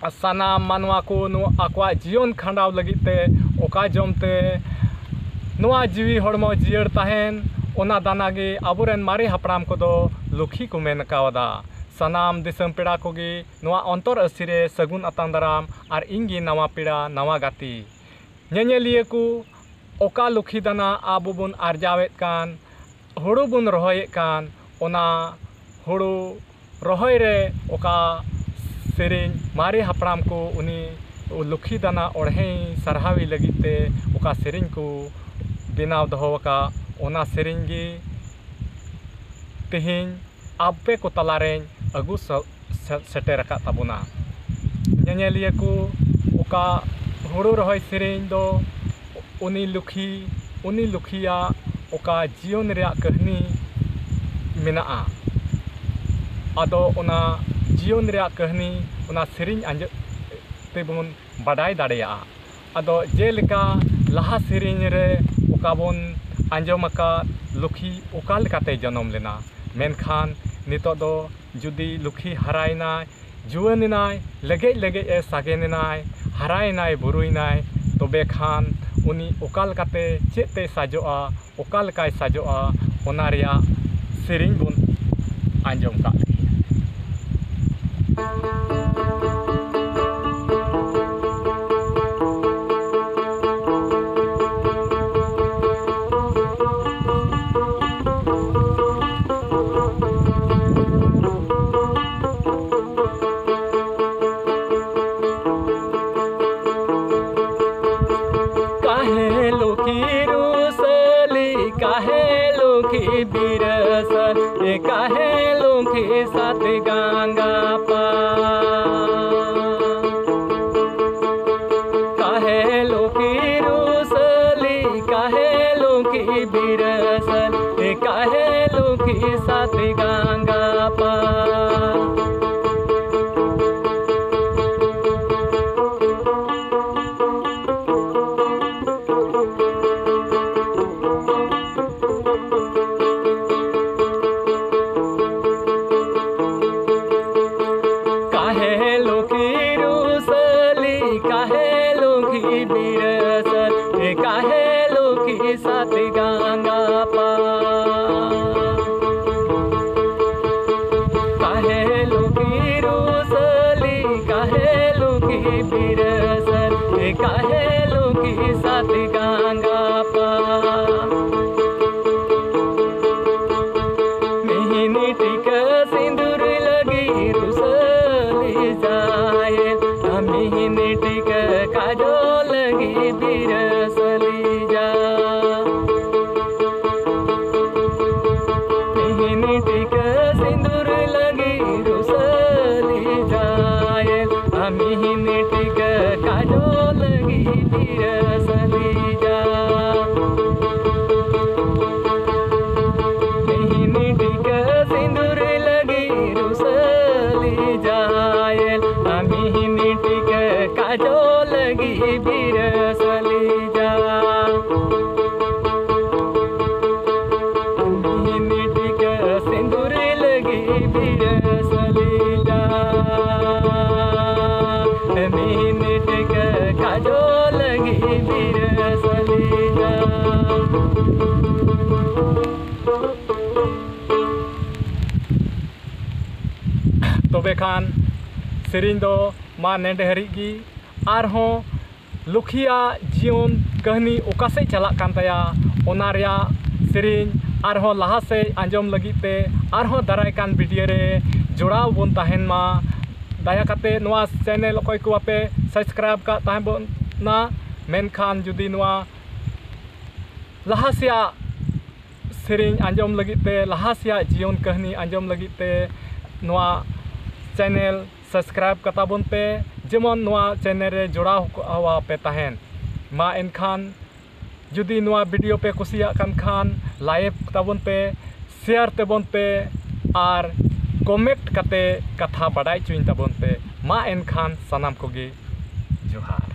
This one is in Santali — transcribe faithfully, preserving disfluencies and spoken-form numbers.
ᱥᱟᱱᱟᱢ ᱢᱟᱱᱣᱟ ᱠᱚ ᱱᱚᱣᱟ ᱟᱠᱚᱣᱟᱜ ᱡᱤᱭᱚᱱ ᱠᱷᱟᱸᱰᱟᱣ ᱞᱟᱹᱜᱤᱫ ᱛᱮ ᱚᱠᱟ ᱡᱚᱢ ᱛᱮ ᱱᱚᱣᱟ ᱡᱤᱣᱤ ᱦᱚᱲᱢᱚ ᱡᱤᱭᱟᱹᱲ ᱛᱟᱦᱮᱱ, ᱚᱱᱟ ᱫᱟᱱᱟ ᱜᱮ ᱟᱵᱚᱨᱮᱱ ᱢᱟᱨᱮ ᱦᱟᱯᱲᱟᱢ ᱠᱚᱫᱚ ᱞᱩᱠᱷᱤ ᱠᱚ ᱢᱮᱱ ᱠᱟᱣᱫᱟ᱾ ᱥᱟᱱᱟᱢ ᱫᱤᱥᱚᱢ ᱯᱮᱲᱟ ᱠᱚᱜᱮ ᱱᱚᱣᱟ ᱚᱱᱛᱚᱨ ᱟᱹᱥᱤ ᱨᱮ ᱥᱟᱹᱜᱩᱱ ᱟᱛᱟᱝ ᱫᱟᱨᱟᱢ, ᱟᱨ ᱤᱧ ᱜᱮ ᱱᱟᱣᱟ ᱯᱮᱲᱟ, ᱱᱟᱣᱟ ᱜᱟᱛᱮ᱾ ᱧᱮᱧᱮᱞᱤᱭᱟᱹ ᱠᱚ ᱚᱠᱟ ᱞᱩᱠᱷᱤ ᱫᱟᱱᱟ ᱟᱵᱚ ᱵᱚᱱ ᱟᱨᱡᱟᱣᱮᱫ ᱠᱟᱱ, ᱦᱩᱲᱩ ᱵᱚᱱ ᱨᱚᱦᱚᱭᱮᱫ ᱠᱟᱱ, ᱚᱱᱟ ᱦᱩᱲᱩ ᱨᱚᱦᱚᱭ ᱨᱮ ᱚᱠᱟ ᱥᱮᱨᱮᱧ ᱢᱟᱨᱮ ᱦᱟᱯᱲᱟᱢ ᱠᱚ ᱩᱱᱤ ᱞᱩᱠᱷᱤ ᱫᱟᱱᱟ ᱚᱬᱦᱮᱸ ᱥᱟᱨᱦᱟᱣᱤ ᱞᱟᱹᱜᱤᱫ ᱛᱮ ᱚᱠᱟ ᱥᱮᱨᱮᱧ ᱠᱚ ᱵᱮᱱᱟᱣ ᱫᱚᱦᱚ ᱟᱠᱟᱫ, ᱚᱱᱟ ᱥᱮᱨᱮᱧ ᱜᱮ ᱛᱮᱦᱮᱧ ᱟᱯᱮ ᱠᱚ ᱛᱟᱞᱟᱨᱮᱧ ᱟᱹᱜᱩ ᱥᱮ-, ᱥᱮ-, ᱥᱮᱴᱮᱨ ᱟᱠᱟᱫ ᱛᱟᱵᱚᱱᱟ᱾ ᱧᱮᱧᱮᱞᱤᱭᱟᱹ ᱠᱚ, ᱚᱠᱟ ᱦᱩᱲᱩ ᱨᱚᱦᱚᱭ ᱥᱮᱨᱮᱧ ᱫᱚ ᱩᱱᱤ ᱞᱩᱠᱷᱤ, ᱩᱱᱤ ᱞᱩᱠᱷᱤᱭᱟᱜ ᱚᱠᱟ ᱡᱤᱭᱚᱱ ᱨᱮᱭᱟᱜ ᱠᱟᱹᱦᱱᱤ ᱢᱮᱱᱟᱜᱼᱟ, ᱟᱫᱚ ᱚᱱᱟ ᱡᱤᱭᱚᱱ ᱨᱮᱭᱟᱜ ᱠᱟᱹᱦᱱᱤ ᱚᱱᱟ ᱥᱮᱨᱮᱧ ᱟᱸᱡᱚᱢ ᱛᱮᱵᱚᱱ ᱵᱟᱰᱟᱭ ᱫᱟᱲᱮᱭᱟᱜᱼᱟ᱾ ᱟᱫᱚ ᱡᱮᱞᱮᱠᱟ ᱞᱟᱦᱟ ᱥᱮᱨᱮᱧ ᱨᱮ ᱚᱠᱟ ᱵᱚᱱ ᱟᱸᱡᱚᱢ ᱟᱠᱟᱫ, ᱞᱩᱠᱷᱤ ᱚᱠᱟ ᱞᱮᱠᱟᱛᱮ ᱡᱚᱱᱚᱢ ᱞᱮᱱᱟ, ᱢᱮᱱᱠᱷᱟᱱ ᱱᱤᱛᱚᱜ ᱫᱚ ᱡᱩᱫᱤ ᱞᱩᱠᱷᱤ ᱦᱟᱨᱟᱭᱮᱱᱟᱭ, ᱡᱩᱣᱟᱹᱱ ᱮᱱᱟᱭ, ᱞᱮᱜᱮᱡ ᱞᱮᱜᱮᱡ ᱮ ᱥᱟᱜᱮᱱ ᱮᱱᱟᱭ, ᱦᱟᱨᱟᱭᱮᱱᱟᱭ, ᱵᱩᱨᱩᱭᱮᱱᱟᱭ, ᱛᱚᱵᱮ ᱠᱷᱟᱱ ᱩᱱᱤ ᱚᱠᱟ ᱞᱮᱠᱟᱛᱮ ᱪᱮᱫ ᱛᱮᱭ ᱥᱟᱡᱚᱜᱼᱟ, ᱚᱠᱟ ᱞᱮᱠᱟᱭ ᱥᱟᱡᱚᱜᱼᱟ, ᱚᱱᱟ ᱨᱮᱭᱟᱜ ᱥᱮᱨᱮᱧ ᱵᱚᱱ ᱟᱸᱡᱚᱢ ᱠᱟᱜ ᱞᱮᱜᱮ᱾ काहे लुखी रूसली, काहे लुखी बिरसल, ए काहे लुखी सत गंगा पार। काहे लुखी रूसली, काहे लुखी बिरसल, ए काहे लुखी सत गंगा पार। ᱵᱤᱨᱟᱹᱥᱟᱹᱞᱤ ᱠᱟᱦᱮ ᱞᱩᱠᱷᱤ ᱥᱟᱛ ᱜᱟᱸᱜᱟ ᱯᱟᱨ᱾ ᱠᱟᱦᱮ ᱞᱩᱠᱷᱤ ᱨᱩᱥᱟᱹᱞᱤ ᱠᱟᱦᱮ ᱞᱩᱠᱷᱤ ᱵᱤᱨᱟᱹᱥᱟᱹᱞᱤ ᱠᱟᱦᱮ ᱞᱩᱠᱷᱤ ᱥᱟᱛ ᱜᱟᱸᱜᱟ ᱯᱟᱨ᱾ ᱢᱤᱦᱤᱱᱤ ᱴᱤᱠᱟᱹ ᱥᱤᱸᱫᱩᱨ ᱞᱟᱹᱜᱤᱫ ᱨᱩᱥᱟᱹᱞᱤ ᱡᱟᱭᱮᱞ, ᱢᱤᱦᱤᱱᱤ ᱴᱤᱠᱟᱹ ᱠᱟᱡᱚᱞ ᱞᱟᱹᱜᱤᱫ ᱵᱤᱨᱟᱹᱥᱟᱹᱞᱤ ᱡᱟ᱾ ᱢᱤᱦᱤᱱᱤ ᱴᱤᱠᱟᱹ ᱥᱤᱸᱫᱩᱨ ᱞᱟᱹᱜᱤᱫ ᱨᱩᱥᱟᱹᱞᱤ ᱡᱟᱭᱮᱞ, ᱢᱤᱦᱤᱱᱤ ᱴᱤᱠᱟᱹ ᱠᱟᱡᱚᱞ ᱞᱟᱹᱜᱤᱫ ᱵᱤᱨᱟᱹᱥᱟᱹᱞᱤ ᱡᱟ᱾ ᱢᱤᱦᱤᱱᱤ ᱴᱤᱠᱟᱹ ᱥᱤᱸᱫᱩᱨ ᱞᱟᱹᱜᱤᱫ ᱨᱩᱥᱟᱹᱞᱤ ᱡᱟᱭᱮᱞ, ᱢᱤᱦᱤᱱᱤ ᱴᱤᱠᱟᱹ ᱠᱟᱡᱚᱞ ᱞᱟᱹᱜᱤᱫ ᱵᱤᱨᱟᱹᱥᱟᱹᱞᱤ ᱡᱟ᱾ ᱢᱤᱦᱤᱱᱤ ᱴᱤᱠᱟᱹ ᱥᱤᱸᱫᱩᱨ ᱞᱟᱹᱜᱤᱫ ᱵᱤᱨᱟᱹᱥᱟᱹᱞᱤ ᱡᱟ᱾ ᱢᱤᱦᱤᱱᱤ ᱴᱤᱠᱟᱹ ᱠᱟᱡᱚᱞ ᱞᱟᱹᱜᱤᱫ ᱵᱤᱨᱟᱹᱥᱟᱹᱞᱤ ᱡᱟ᱾ ᱛᱚᱵᱮ ᱠᱷᱟᱱ ᱥᱮᱨᱮᱧ ᱫᱚ ᱢᱟ ᱱᱮᱰᱮ ᱦᱟᱹᱨᱤᱡ ᱜᱮ᱾ ᱟᱨᱦᱚᱸ ᱞᱩᱠᱷᱤᱭᱟᱜ ᱡᱤᱭᱚᱱ ᱠᱟᱹᱦᱱᱤ ᱚᱠᱟ ᱥᱮᱫ ᱪᱟᱞᱟᱜ ᱠᱟᱱ ᱛᱟᱭᱟ, ᱚᱱᱟ ᱨᱮᱭᱟᱜ ᱥᱮᱨᱮᱧ ᱟᱨᱦᱚᱸ ᱞᱟᱦᱟ ᱥᱮᱫ ᱟᱸᱡᱚᱢ ᱞᱟᱹᱜᱤᱫ ᱛᱮ ᱟᱨᱦᱚᱸ ᱫᱟᱨᱟᱭ ᱠᱟᱱ ᱵᱷᱤᱰᱤᱭᱳ ᱨᱮ ᱡᱚᱲᱟᱣ ᱵᱚᱱ ᱛᱟᱦᱮᱱ ᱢᱟ᱾ ᱫᱟᱭᱟ ᱠᱟᱛᱮ ᱱᱚᱣᱟ ᱪᱮᱱᱮᱞ ᱚᱠᱚᱭ ᱠᱚ ᱵᱟᱯᱮ ᱥᱟᱵᱥᱠᱨᱟᱭᱤᱵ ᱠᱟᱜ ᱛᱟᱦᱮᱸ ᱵᱚᱱᱟ, ᱢᱮᱱᱠᱷᱟᱱ ᱡᱩᱫᱤ ᱱᱚᱣᱟ ᱞᱟᱦᱟ ᱥᱮᱭᱟᱜ ᱥᱮᱨᱮᱧ ᱟᱸᱡᱚᱢ ᱞᱟᱹᱜᱤᱫ ᱛᱮ, ᱞᱟᱦᱟ ᱥᱮᱭᱟᱜ ᱡᱤᱭᱚᱱ ᱠᱟᱹᱦᱱᱤ ᱟᱸᱡᱚᱢ ᱞᱟᱹᱜᱤᱫ ᱛᱮ ᱱᱚᱣᱟ ᱪᱮᱱᱮᱞ ᱥᱟᱵᱥᱠᱨᱟᱭᱤᱵ ᱠᱟᱛᱟ ᱵᱚᱱ ᱯᱮ, ᱡᱮᱢᱚᱱ ᱱᱚᱣᱟ ᱪᱮᱱᱮᱞ ᱨᱮ ᱡᱚᱲᱟᱣ ᱠᱚᱜᱼᱟ ᱯᱮ ᱛᱟᱦᱮᱱ᱾ ᱢᱟ ᱮᱱᱠᱷᱟᱱ ᱡᱩᱫᱤ ᱱᱚᱣᱟ ᱵᱷᱤᱰᱤᱭᱳ ᱯᱮ ᱠᱩᱥᱤᱭᱟᱜ ᱠᱟᱱ ᱠᱷᱟᱱ ᱞᱟᱭᱤᱠ ᱛᱟᱵᱚᱱ ᱯᱮ, ᱥᱮᱭᱟᱨ ᱛᱟᱵᱚᱱ ᱯᱮ ᱟᱨ ᱠᱚᱢᱮᱱᱴ ᱠᱟᱛᱮ ᱠᱟᱛᱷᱟ ᱵᱟᱰᱟᱭ ᱦᱚᱪᱚᱧ ᱛᱟᱵᱚᱱ ᱯᱮ᱾ ᱢᱟ ᱮᱱᱠᱷᱟᱱ ᱥᱟᱱᱟᱢ ᱠᱚᱜᱮ ᱡᱚᱦᱟᱨ᱾